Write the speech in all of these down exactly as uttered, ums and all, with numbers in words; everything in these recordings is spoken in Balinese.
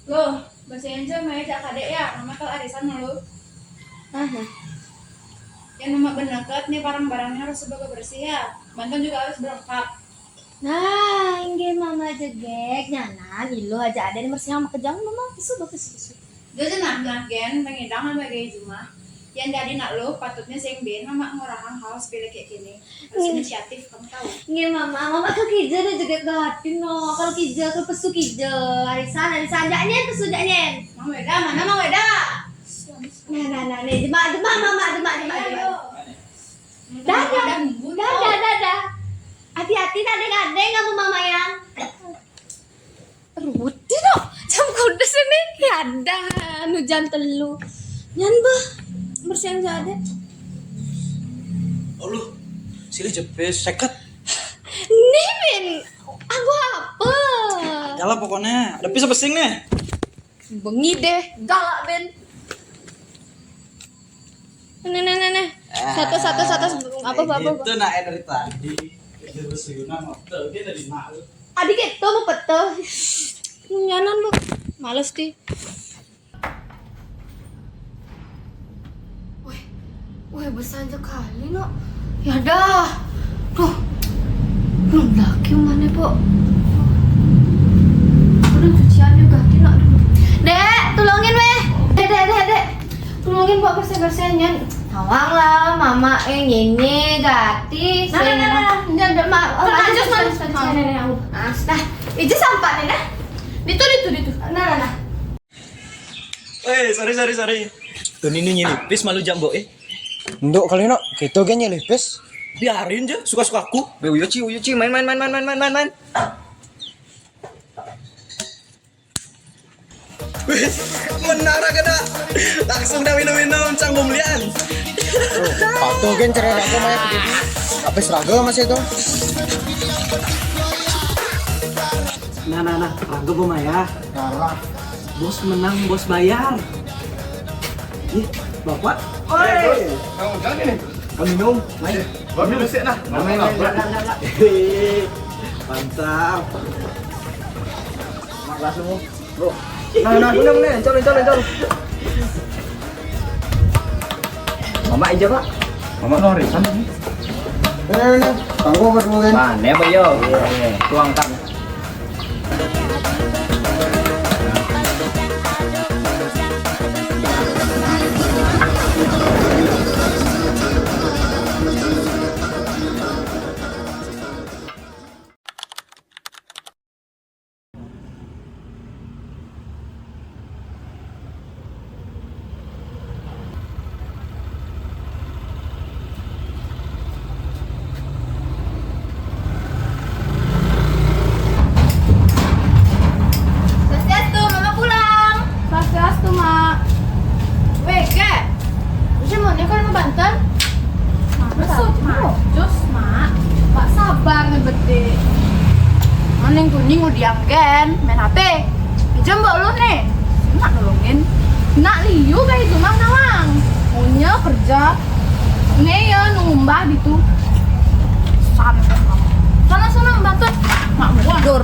Loh, basian ja mai jak kadé ya, mama kal arisan malu. Aha. Yén mama beneket nih, barang-barangnya harus dibaga bersih ya. Bantuan juga harus berlengkap. Nah, inggih mama jegég, nyanan, iluh aja ada yang bersih sama kejang, mama pesu, pesu, pesu. Jadi nah, nah, gén, mengidang sama gaya jumah. Yang jadi nak lu, patutnya sing bin, mama ngurahang hal sepele kayak gini. Harus inisiatif, kamu tahu. Nggih, mama, mama tuh kija dan jegég gati no. Kalau kija tuh pesu kija, arisan, arisan, jak nyen, pesu jak nyen. Mang Weda, mana Mang Weda? Nah, nah, nah, nih, demak, demak, mama, demak, demak, demak. Dadah, dadah, dadah. Hati-hati, tadi ngadeng kamu, mama yang. Ruwet no, jam kudes ini. Ya ada, hujan telu. Nyan bah, bersihan saja. Allah, silih jepes seket. Nih, Ben, aku apa? Adalah pokoknya, ada pisah pesing nih. Bengi deh, galak, Ben. Nih, nih, nih, nih. Satu, satu, satu. Apa, apa, apa? Itu nak dari tadi. Dia bersiunan, mau tuh, dia dari mana? Adik itu mau pete. Nyanan, Bu. Males, ti. Wih, wih, besar sekali, no. Ya dah. Tuh. Belum lagi mana, Pok? Udah cucian juga, Tino. Dek, tulungin, weh. Dek, dek, dek, dek. Tulungin, Pok, bersih-bersihin, Nyan. Tawang lah, mama, eh, nyenye, gati, nah, nah, nah, nah. Jangan, jangan. Ma-, oh, lanjut, lanjut, lanjut, lanjut, lanjut. Nah, ije sampah nih, nah. Ditu, ditu, ditu. Nah, nah, nah. Eh, sorry, sorry, sorry. Tuh, ini nyelipis malu jambok, eh. Nduk kali, Nok. Kita gé nyelipis. Biarin aja, suka-sukaku. Be, uyu, Ci, uyu, Ci. Main, main, main. Wih, menara kena. Langsung dah minum-minum, cang pembelian. Patuh kan cara raga mah ya. Apa seragam masih itu? Nah, nah, nah, raga mah ya. Darah. Bos menang, bos bayar. Ih, Bapak. Oi. Kamu jangan ini. Kamu minum, main. Bapak minum sih, nah. Main, main, main, main, main. Mantap. Makasih, Bro. Nah, nah, bener, bener. Encol, encol, encol. Mama aja, Pak. Mama no arisan ini. Bener, bener. Tangguh berdua kan. Mana, Pak, yo? Iya, iya. Tuangkan. Swastiastu, Mama pulang. Swastiastu, Mak. Wege, bisa mana kalau mau banten? Maksud, Mak, jos, Mak. Pak sabar nih, bede. Maning kuning udiang gen, main H P. Ijam mbok lu nih. Nak nulungin. Nak liu kayak itu mah nawang. Punya kerja. Nih ya, nunggu mbah gitu. Sana, sana, sana, bantu. Mak mundur.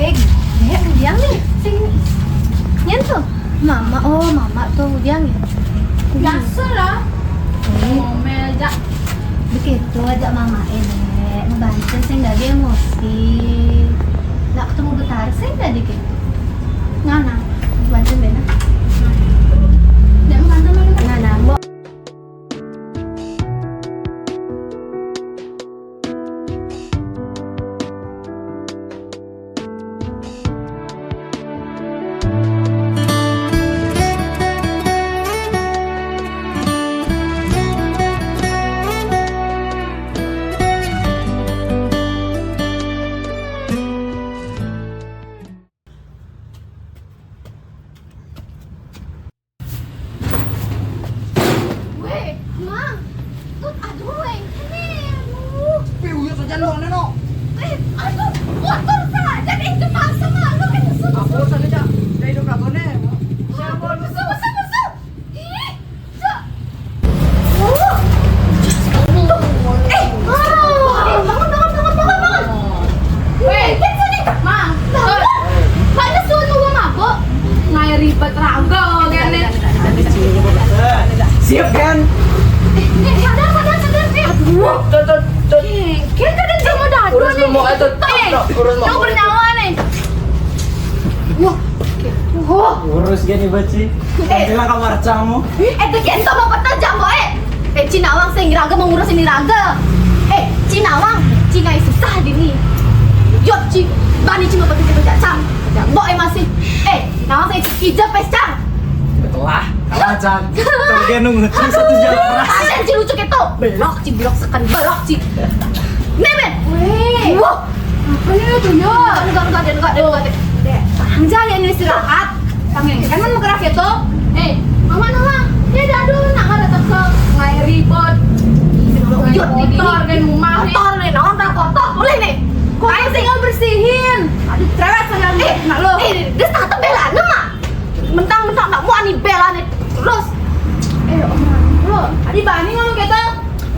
Eh, dia udiang nih. Sing nyentuh. Mama, oh, mama tuh udiang ya. Biasa lah. Ngomel jak. Begitu aja mama eh, Dek. Ngebantu sing dadi emosi. Nak ketemu Betara sing dadi gitu. Ngana, bantu bena. Dek, mau bantu mana? Ngana, Mbok. Beterangga kan nih. Siap kan? Eh, sadar, sadar, sadar, Pip. Wah, tuh, tuh, tuh. Eh, kita kan sama dadu. Urus nih. Ngomong itu, tuh, eh, tuh, urus tuh ngomong. Bernyawa nih. Wah. Wah. Urus gini, Baci. Eh. Bilang kamar camu. Eh, tuh kan sama peta jambo, eh. Eh, Ci Nawang sing raga mau ngurus ini raga. Eh, Ci Nawang, Ci ngai susah dini. Yo, Ci, bani Ci mau pakai kerja cam. Jambo, eh, masih. Eh, Nawang saya ija pes cang. Betul lah, kalah cang. Kalau dia nunggu cang satu jam keras. Ada Ci lucu gitu. Belok Ci, belok sekan belok Ci. Nih, men. Weh. Wah. Apa nih tuh, yo? Enggak, enggak, enggak, enggak, enggak, enggak. Deh, panjang ya ini istirahat. Tangen, kan mau gerak gitu. Eh, mama, mama. Dia dah dulu nak ada teko. Ngai ribet. Motor kan rumah nih. Motor nih, nawang tak kotor. Boleh nih. Kok ayo sih nggak bersihin? Aduh, cerewet saya. Eh, nak lo. Eh, dia tak bela nama. Mentang-mentang nak mau ani bela nih. Terus. Eh, Om, lo. Adi bani ngomong gitu.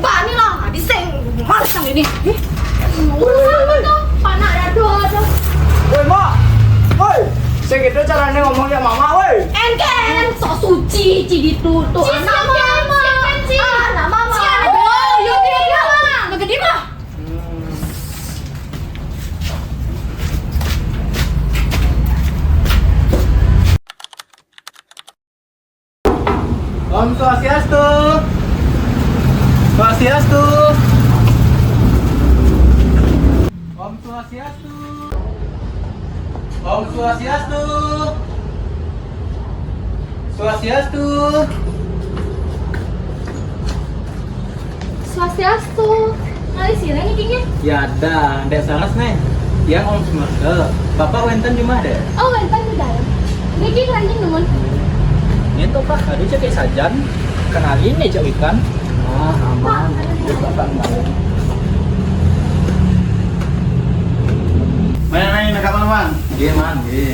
Bani lah, adi sing males yang ini. Ih, urusan apa tuh? Panak dadu tuh. Woi, Mak. Woi, sing gitu caranya ngomong ya Mama, woi. Engken, sok suci, Ci gitu. Tuh, Ci, anak siapa, Mama. Siapa, Ci? Anak Mama. Ci, anak Mama. Oh, iya, iya, iya. Nggak gede, mah. Om Swastiastu. Swastiastu. Om Swastiastu. Om Swastiastu. Swastiastu. Swastiastu. Ngalih sira niki nggih? Ya ada, Dek Saras nih. Yang Om Sumarga. Bapak wenten di mana, Dek? Oh, wenten di dalam. Niki keranjing nuwun. Ini tuh Pak, aduh cek sajan. Kenalin nih Cak Wikan. Ah, aman. Terus Bapak kenalin. Main-main, nak kapan, Bang? Iya, Man. Iya.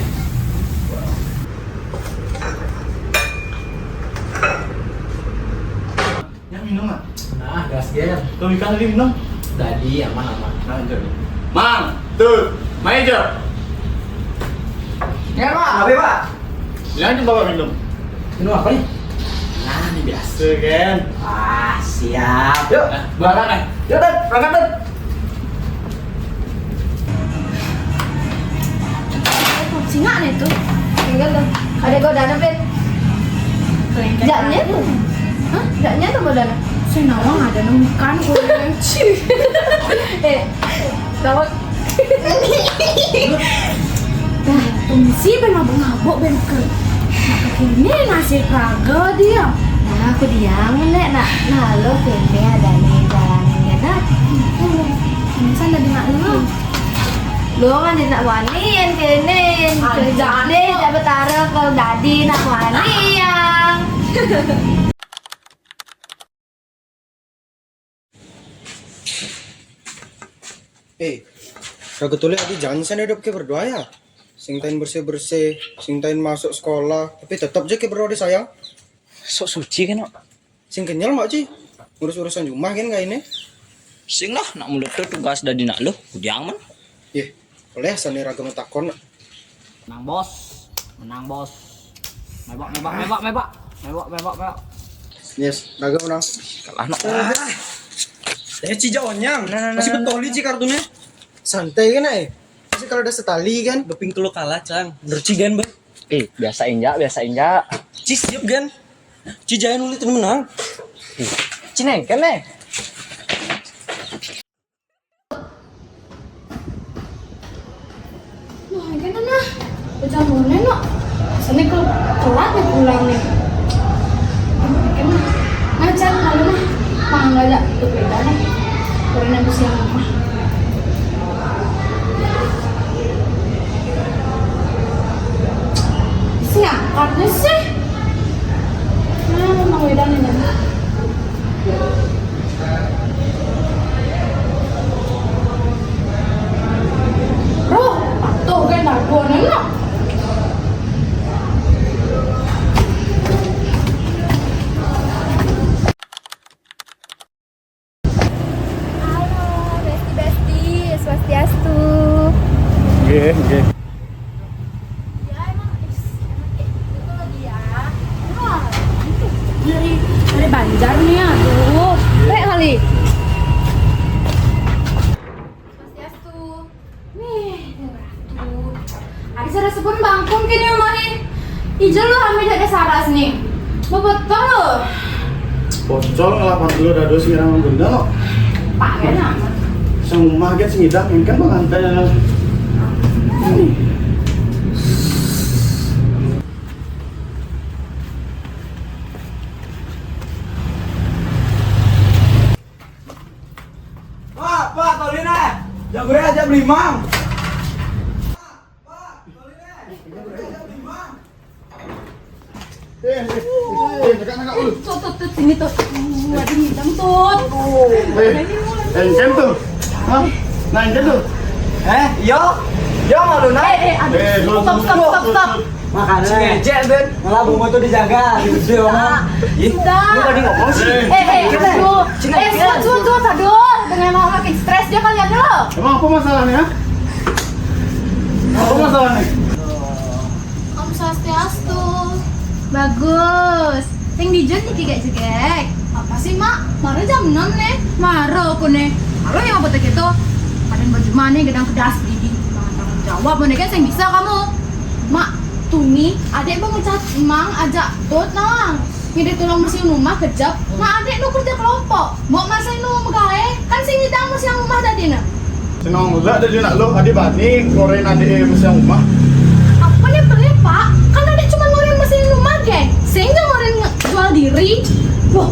Yang minum, ah? Nah, gas, Ger. Tuh, ikan tadi minum? Tadi, aman, aman. Nah, itu. Mang, tuh, main aja. Ya, Pak. Apa, Pak? Bilang aja Bapak minum. Minum apa nih? Nah, ini biasa, kan? Ah, siap. Yuk, nah, barang, eh. Yuk, Tet, berangkat, Tet. Singa nih tuh. Tinggal tuh. Ada godana, Pit. Jaknya tuh. Hah? Jaknya tuh godana. Saya nawang ada nang ikan, gue. Eh, tawon. Nah, tumisi ben mabuk-mabuk ben ke. Nah, kekini nasib raga dia. Nah, aku diang, Nek. Nah, nah, lo kene ada nih jalanin ya, nah. Ini sana di mak lu. Lu kan di nak wani yang kene, yang kerja nih, jak betara kalau dadi nak wani yang. Eh, raga tole adi janji sana hidup ke berdoa ya. Sing tain bersih-bersih, sing tain masuk sekolah, tapi tetap aja ke berdoa di sayang. Sok suci kan, Mak? Sing kenyal, Mak Ci. Ngurus urusan rumah kan kayak ini. Sing lah, nak mulut tuh tugas dari nak lu, kudiang man. Iya, oleh sana raga matakon. Menang, Bos. Menang, Bos. Mebak, mebak, mebak, mebak. Mebak, mebak, mebak. Yes, raga menang. Kalah, nak. Ah. Eh, Ci jawanya. Nah, nah, nah, masih nah, betoli, nah. Ci kartunya. Santai kan, eh? Masih kalau ada setali kan. Doping kalau kalah, Cang. Bener, Ci, kan, Bang? Eh, biasain ja, biasain ja. Ci siap, kan? Ci jangan ulit menang. Ci nengken, eh. Wah, ini kan nah. Pecah mana, no? Sini ke telat nih pulang nih. Ini kan nah. Nah, Cang, kalau nah. Mangga aja. Tuh beda nih. Kurang yang siang rumah. Siang, katanya sih. Nah, mau wedang ini. Roh, patuh kan aku nengok. Halo, besti-besti, swastiastu. Nggih, nggih. Ya, emang, is, emang, eh, itu Ijo lo ambil dari saras nih. Bebetol lo. Pocol ngelapan puluh dado sing irang benda lo. Pak, enak. Sang umah kan sing idang, kan pengantin. Pak, Pak, tolin eh. Jago ya, aja beli mang. Eh, eh, eh, eh, negak, negak dulu. Tut, tut, tut, sini, Tut. Aduh, ada hitam, Tut. Eh, eh, engken tuh. Hah? Nah, engken tuh. Eh, yo. Yo, malu nah. Eh, eh, aduh. Eh, stop, stop, stop, stop, stop. Makanya. Ngejek, Ben. Malah bungo tuh dijaga. Gede ngomong. Ih, sudah. Lu tadi ngomong sih. Eh, eh, aduh. Eh, sudah, sudah, sudah, aduh. Dengan orang makin stres dia kali aja lo. Emang apa masalahnya? Apa masalahnya? Om Swastiastu. Bagus. Sing dijun iki gak jegek. Apa sih, Mak? Maro jam enam nih. Maro aku nih. Maro yang apa gitu? Kadang baju mana gedang kedas didi. Jangan tanggung jawab, mana kan sing bisa kamu. Mak, tuni, adik mau ngecat emang ajak Tut nawang. Ngide tolong bersihin rumah kejap. Nah, adik nu kerja kelompok. Mau masai nu megawe, kan sing ngidang bersihin rumah tadi nah. Senang lah ada nak lo, adi bani ngorein adik mesti yang rumah. Apa nih pelit, Pak? Kan tadi cuma ngorein mesin rumah, geng. Sehingga ngorein nge- jual diri. Wah,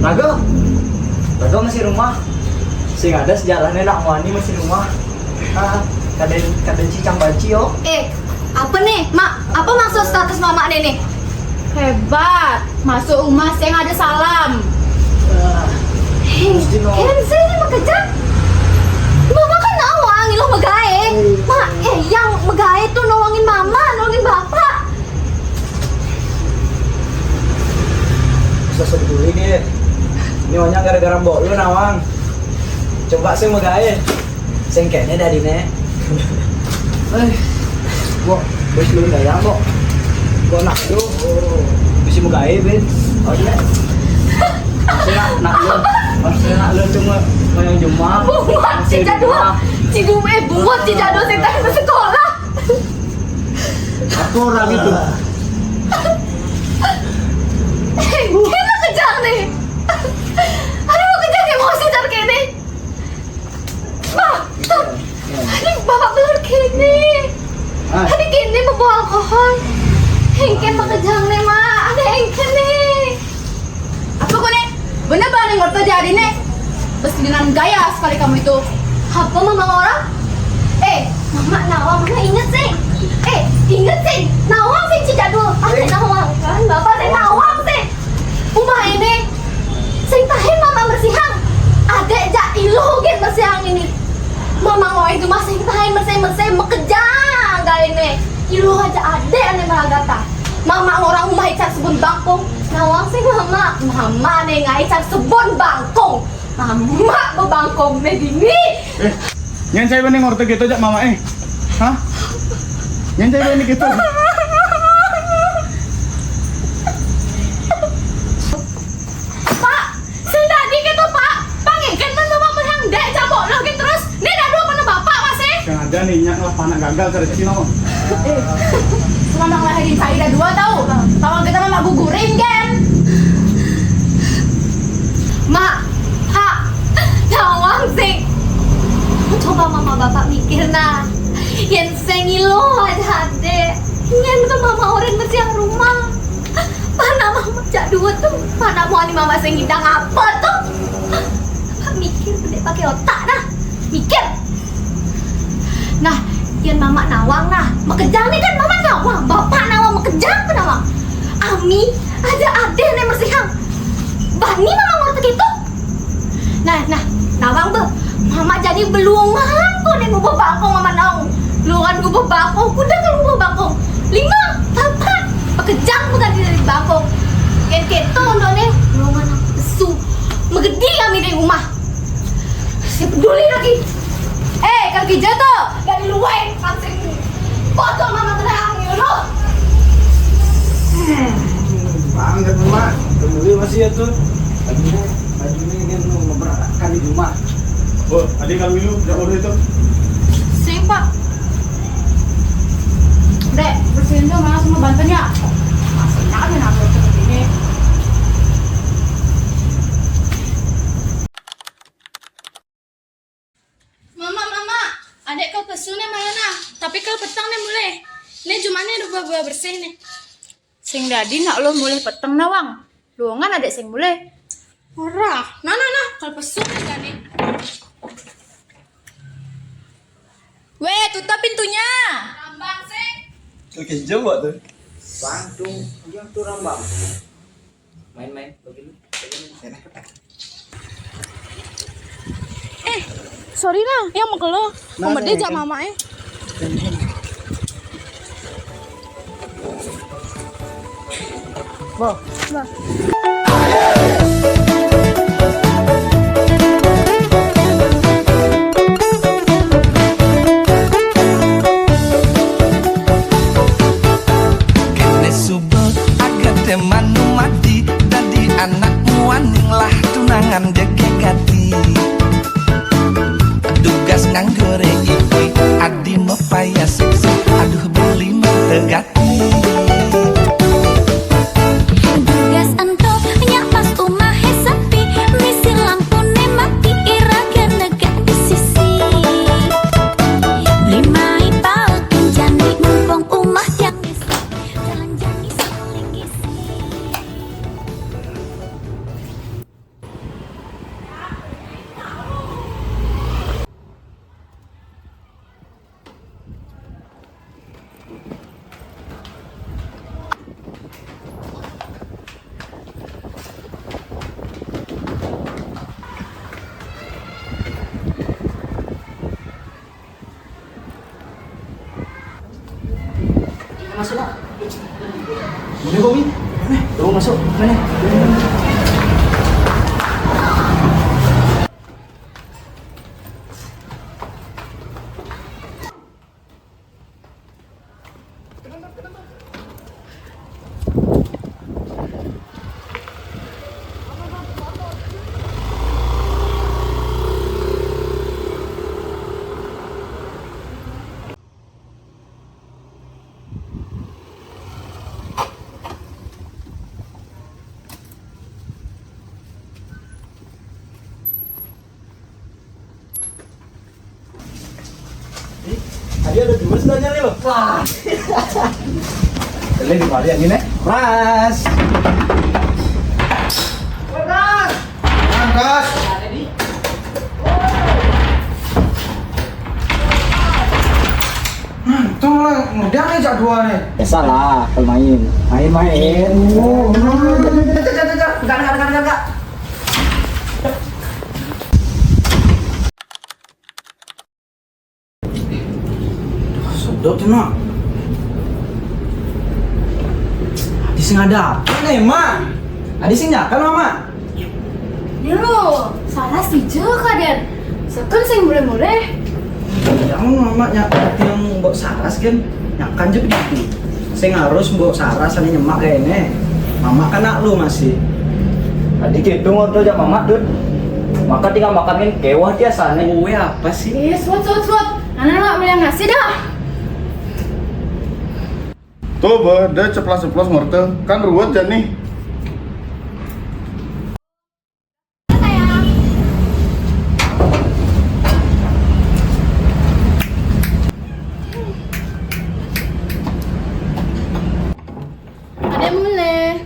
Raga, Raga masih rumah. Sing ada sejarahnya nak wani masih rumah. Ah, kadang kadang cicang banci yo. Eh, apa nih, Mak? Apa maksud status Mama nih nih? Hebat, masuk rumah sing ada salam. Hei, Kenzo ini mah kejam. Mama kan nawang, iloh megae. Ma, eh, yang megae tuh nolongin mama, nolongin bapak. Bisa sebetulnya nih. Ini hanya gara-gara mbok lu nawang. Coba sih megae. Sengketnya dari ne. Eh, gua bos lu gaya kok. Gua nak lu. Bisa megae, Ben. Oh iya. Maksudnya nak lu. Maksudnya nak lu cuma main cuma. Bungut si jadul. Si bungut si jadul si tadi sekolah. Aku orang itu. Kenapa kejang nih? Aduh, kejang emosi jar kene. Bah, ini bapak belur kene. Ada kene membawa alkohol. Engken mah kejang nih, Ma. Ada engken nih. Apa kau nih? Bener banget nih ngerti jadi nih. Bes dengan gaya sekali kamu itu. Apa mama orang? Eh, mama nawang, mama inget sih. Eh, inget sih. Nawang sih cicadul. Ada nawang kan, bapak sih nawang sih. Rumah ini sing tahin mama bersihang. Adek jak iluh gen bersihang ini. Mama ngoy itu masih tahin bersih-bersih mekejang kali ini. Iluh aja adek ane malagata. Mama orang rumah icar sebun bangkong. Nawang sih mama, mama ne ngai icar sebun bangkong. Mama bebangkong ne dini. Eh, nyen saya bening orte gitu jak mama eh. Hah? Nyen saya bening gitu. Pak, sing tadi gitu, Pak. Pangengken men mama menang dek jambok lo gitu terus. Ne dah dua mana bapak masih? Sengaja nih nyak lah panak gagal kerja Cino. Eh, selamat ngelahirin saya dah dua tahu. Tawang kita mah gugurin kan. Mak, Pak, tawang sih. Coba mama bapak mikir nah. Yen sing iluh aja ade. Yen ke mama orang bersih rumah. Mana mama cak dua tuh? Mana mau ani mama sing ngidang apa tuh? Apa mikir gede pakai otak nah? Mikir. Nah, yen mama nawang nah, mekejang nih kan mama nawang, bapak nawang mekejang apa nawang? Ami aja ade nih bersihang. Bani mama mau gitu. Nah, nah, nawang be. Mama jadi belungan kok nih ngubah bangkong mama nawang. Belungan ngubah bangkong, kuda kan ngubah bangkong. Lima, empat, pekejang bukan dari bangkong. Yen keto nih, belungan aku pesu. Megedi kami dari rumah. Si peduli lagi. Eh, kaki jatuh. Dari luar, samsing. Foto mama tenang, you know. Hmm, banget, Mak. Peduli masih ya tuh. Bajunya, bajunya kan mau ngeberatkan di rumah. Oh, tadi kalau minum, udah urus itu. Sing, Pak. Dek, bersihin dong, Mas, mau Tantenya, masih nanya nang seperti ini. Mama, mama, adek kal pesu ne maya nah, tapi kal peteng ne mulih. Ne jumane udah buah bersih ne. Sing dadi nak lo mulih peteng nawang. Luangan adek sing mulih. Ora, nah nah nah, kal pesu ne jane. Weh, tutup pintunya. Rambang sih. Oke, jawab tuh. Bang, tuh, dia tuh rambang. Main-main, begini. Eh, sorry lah, yang mau kelo. Nah, mau mede nih, jak kan. Mama eh. Bah. Bah. Kene suba agate manu mati, dadi anak muaning lah tunangan jege gati. Dugas nganggore iki, adi mepaya siksa, aduh beli mata gati. Dugas ento nyak pas umahe sepi, misi lampune mati, iraga negak di sisi. Limai paut jani mumpung umah tiang misi, jalan jani saling ngisi. Masuk, Pak. Mana, Bobi? Mana? Tolong masuk. Mana? Ih, tadi ada dua sebenarnya nih loh. Wah. Kalian di balik angin ya? Ras. Ras. Angkas. Nah, itu malah ngedang aja dua nih. Ya salah, kalau main. Main-main. Oh, enggak, enggak, enggak, enggak, enggak. Sedot nih, Mak. Adi sing ada apa nih, Mak? Adi sing nyakan, Mak? Yo, salah sih je kaden. Seken sing mureh-mureh. Jangan Mama nyakan yang mbok saras kan. Nyakan je begitu. Sing harus mbok saras ane nyemak kayak ini. Mama kan nak lu masih. Tadi gitu ngobrol sama Mama, Dut. Maka tinggal makanin kewah dia sana. Kue apa sih? Ih, suat, suat, suat. Anak nak beli nasi dah. Tuh, Bah, dah ceplas-ceplos ngorte. Kan ruwet jani. Ade mulai.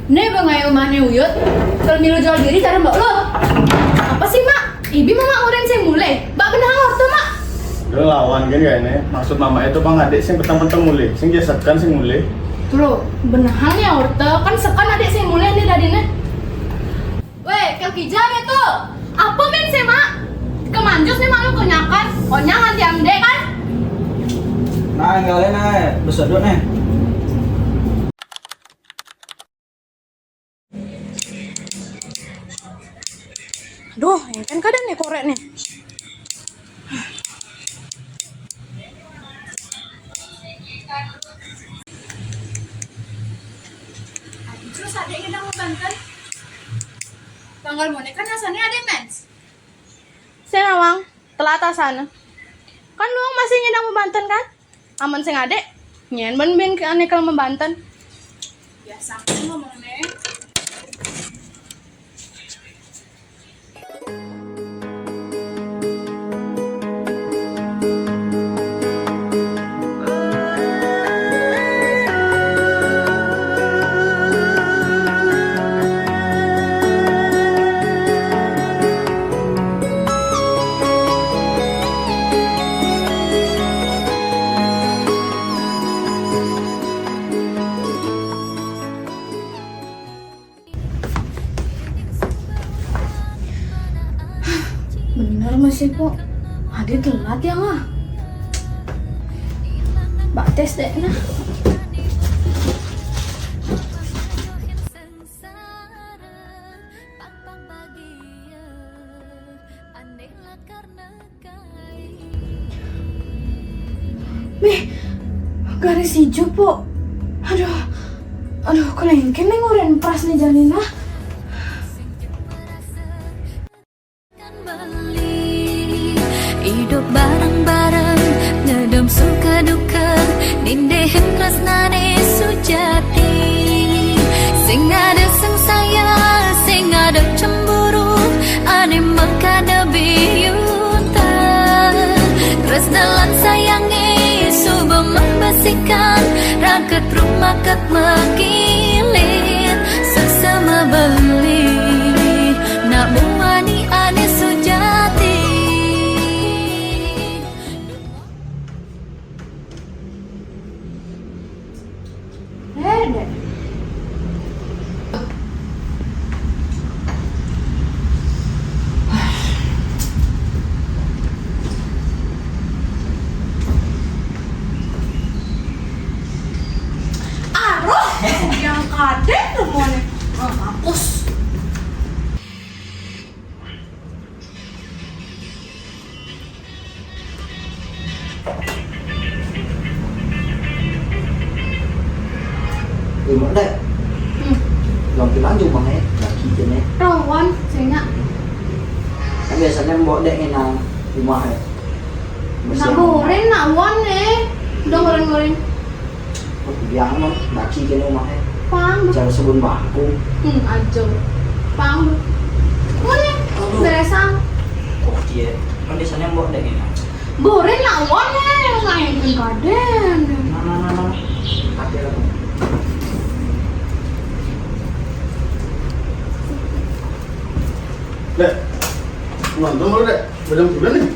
Ne bangai umahne Uyut, kalau milu jual diri cara mbak lo. Apa sih, Mak? Ibi mama orang sing mulai. Mbak benang orto, Mak. Udah lawan kan kayaknya. Maksud mama itu bang adik sing petang-petang mulai, sing dia sekan sing mulai. Tuh, benang ya orto, kan sekan adik sing mulai nih tadi nih. Weh, kel kijang itu. Apa men sih, Mak? Kemanjus nih malu kenyakan. Onyang nanti amde kan? Nah, enggak lain aja. Besedut nih. Duh, ini kan kadang nih korek nih. Terus adiknya udah mau banten. Tanggal mau kan rasanya ada mens. Sing awang, telat asana. Kan luang masih nyedang mau banten kan? Aman sing adek. Nyen ban bin ke ane kalau membanten. Biasa aku ngomong, Neng. Bener masih, Pok. Ade telat ya, Mah? Bates deh, nah. Meh, garis hijau, Pok. Aduh, aduh, kelengken nih ngurin pras nih janinah. Idup bareng-bareng, ngedem suka duka, nindehin tresnane sujati. Sing ada sing saya, sing ada cemburu, ane mengkada biyunta. Tresna lan sayange suba membesikan, raket rumah ket megilir, sesama beli, nak muani ane sujati. Eh, deh. Aroh, yang kadek semuanya. Ah, mampus. Lima dek. Hmm. Yang bilang cuma ya, lagi jenis. Rawan, senya. Kan biasanya mbok dek enak rumah ya. Nah, boren nak wan eh. Udah ngoren-ngoren. Oh, biang non, lagi kene rumah ya. Pang. Cara sebut bangku. Hmm, aja. Pang. Ngoren. Aduh. Beresan. Oh, dia. Kan biasanya mbok dek enak. Boren nak wan eh, lain kaden. Nah, nah, nah, nah. Tapi aku. Dek, nonton dulu, Dek. Belum juga nih.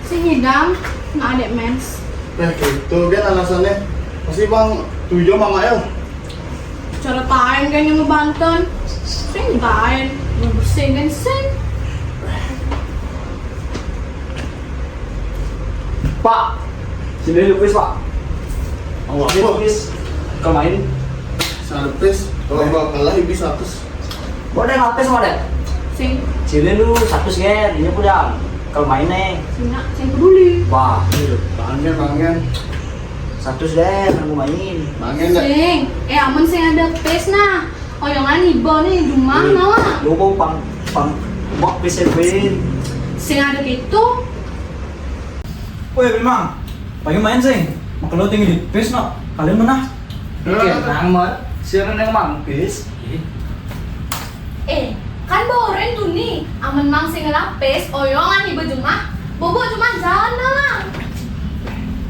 Si ngidam, nggak ada mens. Nah, gitu kan alasannya. Pasti Bang Tujo, Mang Mael. Cara tain kan yang ngebanten. Sing tain, ngebersihin kan sing. Pak, sini dulu, please, Pak. Oh, apa? Please, please. Kemain. Sana, please. Kalau nggak kalah, ibu seratus. Boleh lapis, boleh. Sing. Sini lu seratus gen, ini udah. Kalau main nih. Sing, sing peduli. Wah, iya, bangen, bangen. Seratus gen, aku main. Bangen dah. Sing, eh aman sing ada pes nah. Oyangan iba nih, rumah nawa. Lu mau pang pang bok pes ya, Win. Sing ada gitu. Weh, memang. Pagi main sing. Makan lo tinggi di pes no. Kalian mana? Oke, nang mah. Siapa yang mampis? Eh, kan boren tuh nih. Amen mang sing ngelapis, oyangan iba jumah. Bobo jumah jalan lah.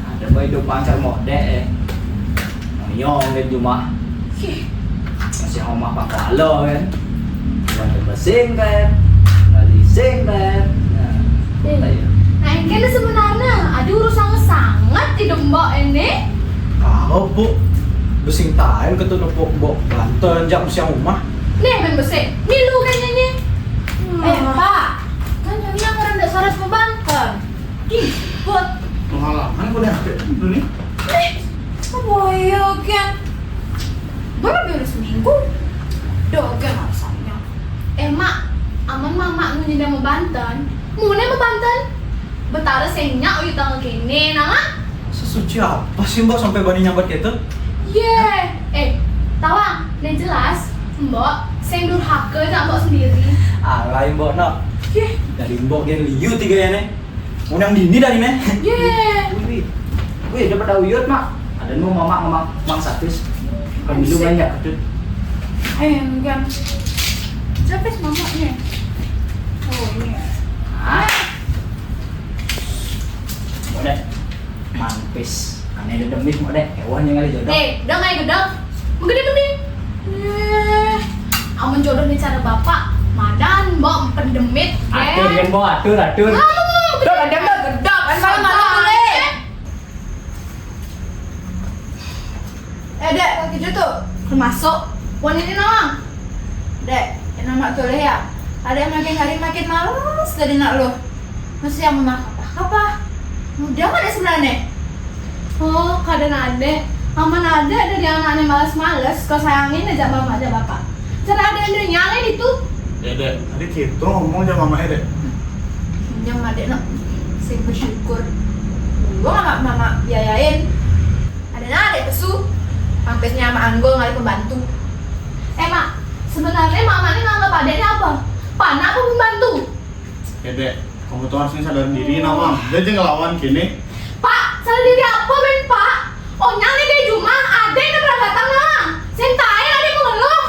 Ada boy do pancar mode eh. Oyong di jumah. Ih. Masih omah pakalo kan. Buat besing kan. Balising kan. Nah, eh, ayo. Nah, ini kan sebenarnya ada urusan sangat di dembok ini. Kau, Bu. Besing tain ketut nepuk mbok banten jak siang rumah. Nih, ben besik. Milu kan nyanyi. Eh, Pak. Kan nyanyi yang orang ndak syarat mau banten. Ih, buat pengalaman gue udah hampir dulu nih. Eh, apa ya kan? Baru baru seminggu. Dogen alasannya. Eh, Mak, aman Mamak nu nyinda mau banten. Mune mau banten. Betara sing nyak uyu tanggal kene, nah. Sesuci apa sih, Mbok, sampai bani nyambat gitu? Ye, eh, tawang, yang jelas, Mbok, sing durhaka jak Mbok sendiri. Alai, Mbok, no. Ye. Dari Mbok gen liu tiga ya, nih. Undang dini dari, nih. Ye. Wih, wih, dapat uyut, Mak. Dan mau mama ngomong, ngomong sapis. Pemilu banyak, Dut. Eh, enggak. Sapis mama nih. Oh, ini. Ah. Boleh. Mampis. Aneh ada demit, mau deh. Hewan yang kali jodoh. Eh, udah nggak gedok? Mau gede gede. Eh, amun jodoh nih cara bapak. Madan, mbok pendemit. Atur, kan, Bo? Atur, atur. Ah, gedok, gedok. Gedok, kan, malu tuh, Le. Eh, Dek, kaki jutu. Masuk. Wan ini nawang. Dek, yang nama tuh, Le, ya. Ada yang makin hari makin males jadi nak lu. Masih yang mama apa? Apa? Muda mana sebenarnya? Oh, kadang ada. Aman ada dari anaknya males-males. Kau sayangin aja mama aja bapak. Cara ada yang nyalain itu. Ya, Dek. Tadi gitu ngomong aja mama ya, Dek. Nyam adek nak. Sing bersyukur. Gua nggak mama biayain. Ada nah adek pesu. Pampisnya sama Anggo ngalih pembantu. Eh, Mak, sebenarnya mama ini nganggap adeknya apa? Panak apa pembantu? Ya, Dek, kamu tuh harusnya sadar diri, nawang. Dia aja ngelawan gini. Pak, sadar diri apa, Ben, Pak? Onyang nih dari rumah, adek udah pernah datang, nawang. Sing tae adek mau ngeluh.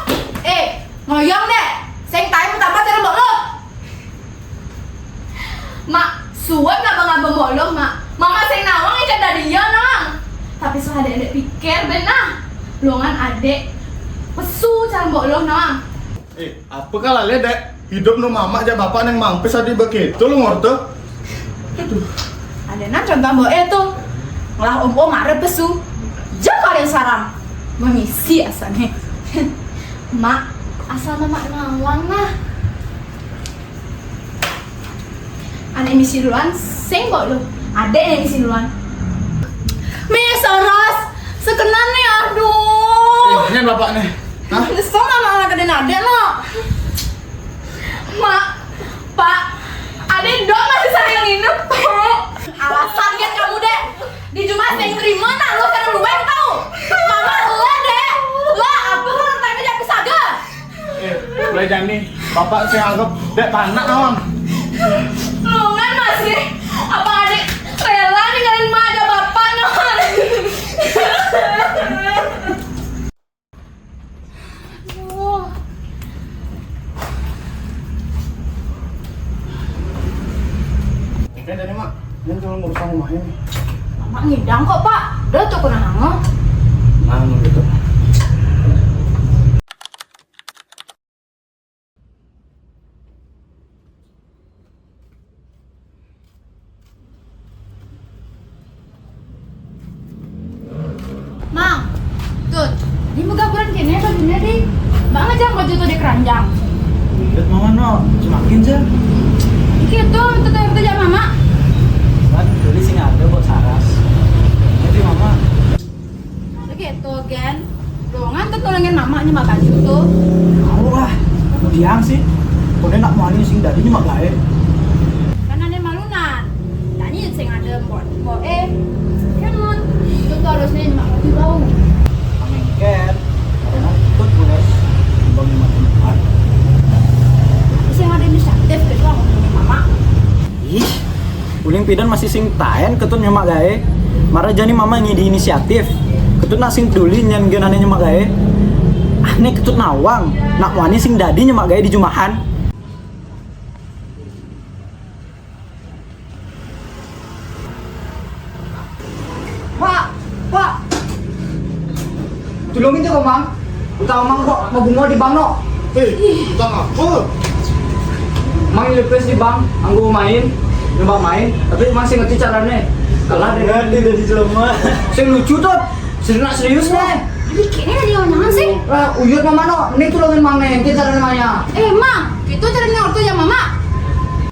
Eh, ngoyong deh. Sing tae mau tambah cara mbok lu. Mak, suwon ngabang-ngabang mbok lu, Mak. Mama sing nawang ikan dari iya, nawang. Tapi sudah adek pikir, Ben, nah. Longan adek pesu cara mbok lu, nawang. Eh, apa kalah le, Dek? Hidup nu mamak aja bapak neng mampis adi begitu lu ngerti? Aduh. Ada nah contoh mbok eh tuh. Ngelah om-om marah pesu. Jangan kalian sarang. Mengisi asalnya. Mak, asal mamak nawang nah. Anak misi duluan, sing mbok lu. Adek yang misi duluan. Mie soros, sekenan nih, aduh. Eh, ini bapak nih. Hah? Nyesel sama anak gede adek lo. Mak, Pak, adek dong masih sayang nginep, Pak. Alasan kan kamu, Dek. Di rumah saya terima nak lu karena lu yang tahu. Mama lu, Dek. Lah, aku kan tanya jadi saga. Eh, mulai jam nih, bapak saya anggap dek panak, nawang. Lu kan masih, apa adek rela ninggalin mak ada bapak, nawang? Aduh. Oke, dari mak, ini cuma urusan rumah ini. Mak ngidang kok, Pak. Udah tuh kena hangel. Nah, gitu. Mang, tuh, di muka bulan kene bajunya di. Bang aja mau jatuh di keranjang. Lihat mama no, semakin sih. Iki tuh, tuh, tuh, tuh, ya mama. Kan, jadi sing ada buat saras. Jadi mama. Lagi itu, Gen. Lo ngantuk nolongin mama nyuma baju tuh. Tahu lah, kamu diam sih. Kau nak mau sing dadi nyuma gae. Kan ada malunan. Tanya sing ada mbok, mbok eh. Jangan. Itu tuh harusnya nyuma baju bau. Amengket. Karena ikut pulas. Bang nyuma tempat. Sing ada inisiatif gitu, ngomongin mama. Ih, uling pidan masih sing taen ketut nyemak gae. Mara jani mama ngidi inisiatif. Ketut nak sing peduli nyan genane nyemak gae. Ane ketut nawang, nak wani sing dadi nyemak gae di jumahan. Pak, Pak. Tulungin tuh, Mang. Utang Mang kok mau bunga di bank, no? Eh, utang apa? Mang lepas di bank, anggo main, nyoba main, tapi Mang sing ngerti caranya. Kalah deh. Ngerti dari jelema. Sing lucu tuh, sing nak serius nih. Ini kayaknya ada yang jangan sih. Ah, uyut mama no, ini tulungin Mang nih, kita caranya. Eh, Mang, itu caranya ortu ya, Mama.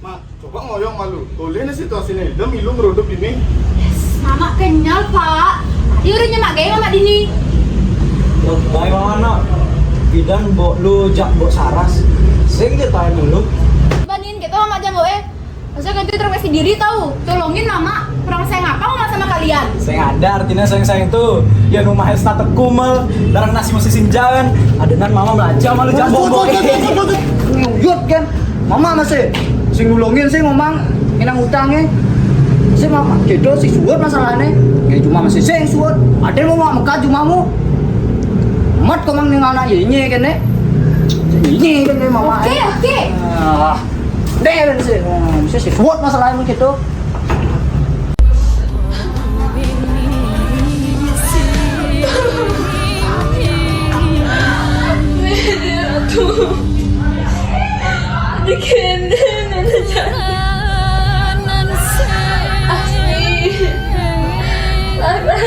Mak, coba ngoyong malu. Boleh nih situasi nih, dem ilu merudup ini. Yes, Mama kenyal, Pak. Dia udah nyemak gaya Mama dini. Baik Mama nak. Pidan mbok lu jak mbok saras. Sing je tae mulut. Banin gitu Mama aja mbok eh. Masa kan itu terima sendiri tahu. Tolongin Mama. Kurang sayang apa Mama sama kalian? Saya ada artinya sayang-sayang tuh. Ya rumah Esta tekumel, darah nasi masih sinjangan. Adenan Mama belajar malu jambok mbok. Uyut kan. Mama masih sing nulungin sih ngomong, ngenang utangnya. Sik, Mama, kéto sing suud masalahné. Ya cuma masih sing suud. Ada mau Mama mekat cuma mu. Mat kau mang ning anak ini kéné. Ini kéné Mama. Oke, oke. Ah. Deh, sih. Sik suud masalahné kéto. Asli. Lara.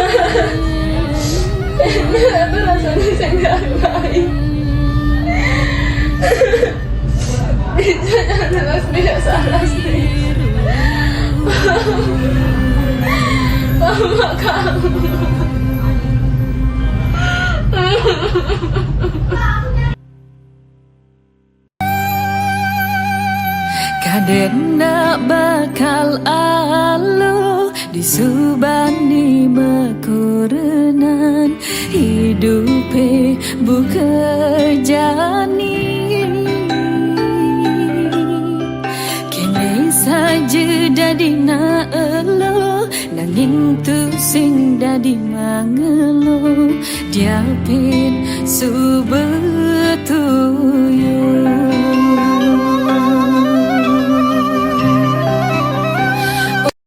Lara tuh rasanya sing gak baik. Itu yang jelas dia salah sih. Mama kamu. Kadéna bakal aluh disubani makurenan, hidupé buka jani. Kéné saja dadina elo, nanging tusing dadi mangelo. Diapin subetu